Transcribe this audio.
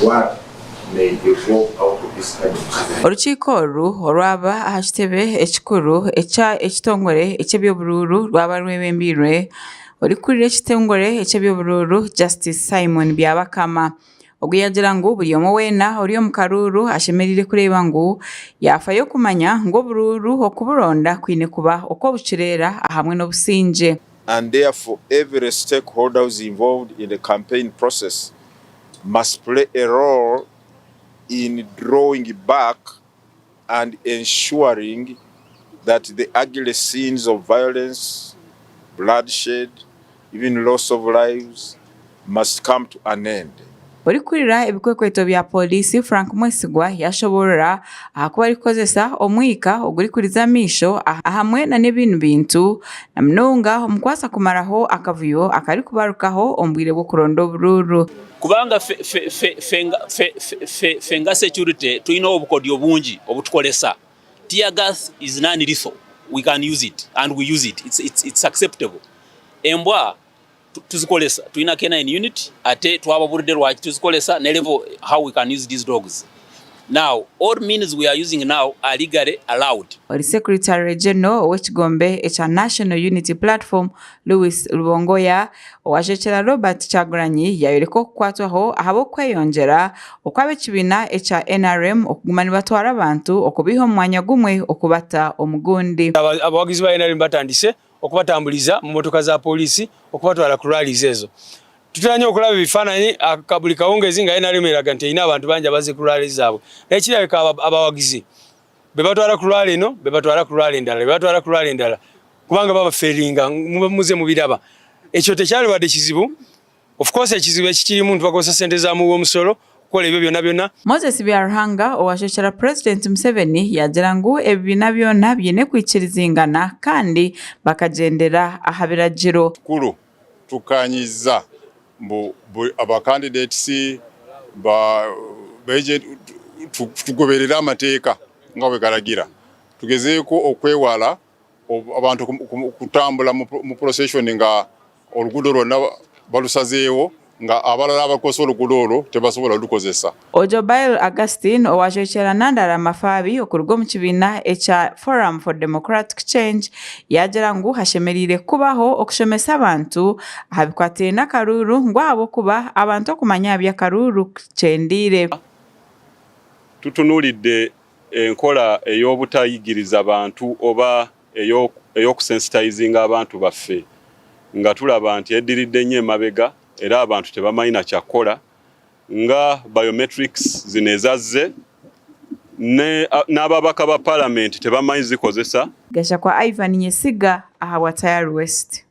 What may devolve out of this urgent. Orukiiko oru orwaba aha kitebe ekikuru ekitongore eky'eby'oburuuru rwaba rwebembeirwe orikukurira ekitongore eky'eby'oburuuru Justice Simon Byabakama. Ogu yaagira ngu buri omwe weena ori omu karuuru ashemereire kureeba ngu yaafayo kumanya ngu oburuuru okuburonda kwine kuba okw'obucureera ahamwe n'obusingye. And therefore every stakeholder who is involved in the campaign process must play a role in drawing back and ensuring that the ugly scenes of violence, bloodshed, even loss of lives must come to an end. Orikukurira ebikwekweto bya Pooriisi, Frank Mwesigwa yaashoboorora aha ku barikukozesa omwika ogurikuriza amaisho ahamwe nana ebindi bintu na munonga omu kubaasa kumaraho akavuyo akarikubarukaho omu bwire bw'okuronda oburuuru. Kubanga ffe nga security tulina obukodyo bungi obutukoresa, tear gas is non lethal, we can use it and we use it, it's acceptable. Embwa tuzikoresa, tulina canine unit ate twababuride rwaki tuzikoresa ne level how we can use these dogs. Now all means we are using now are legally allowed. Ori Secretary General ow'ekigombe ekya National Unity Platform, Lewis Rubongoya, owajwekyera Robert Kyagulanyi yaayoreka okukwatwaho ahabw'okweyongyera okw'ab'ekibiina ekya NRM okuguma nibatwara abantu okubaiha omu mwanya gumwe okubata omu gundi. Abawagizi ba nrm batandise okubatambuliza mu motoka za poliisi okubatwala ku rallies ezo. Tutera nnyo okulaba ebifaananyi buli kawungeezi nga nrm eraga nti erina abantu bangi abazze ku rally zaabwe naye kirabika abawagizi be batwala ku rally eno be batwala ku rally endala be batwala ku rally endala kubanga babaferinga muze mubiraba. Ekyo tekyalibadde kizibu. Of course ekizibu ekikirimu nti bakozesa ssente za muwi w'omusolo okukola ebyo byonna byonna. Moses Byaruhanga owashekyera Purezidenti Museveni yaagira ngu ebibiina byona biine kwikirizingana kandi bakagyendera aha biragiro. Kikuru tukanyiza mbu aba candidates ba agent tugoberere amateeka nga bwegaragira tugezeeko okwewala abantu kutambula mu procession nga oluguudo lwonna balusazeewo nga abalala abakozesa oluguudo olwo tebasobola lukozesa. Ojobail Augustine owajwekyera Nandala Mafaabi okuruga omu kibiina ekya Forum for Democratic Change yaagira ngu hashemereire kubaho okushomesa abantu aha bikwatiraine n'akaruuru ngu ahabw'okuba abantu okumanya aha by'akaruuru kukyendeire. Tutunuulidde Enkola ey'obutayigiriza bantu oba ey'okusensitayizinga abantu baffe nga tulaba nti eddiridde nnyo emabega era abantu tebamanyi na kyakukola nga biometrics zino ezazze n'ababaka ba palamenti tebamanyi zikozesa. Gashakwa Ivan Nyesiga ahabwa Tayari West.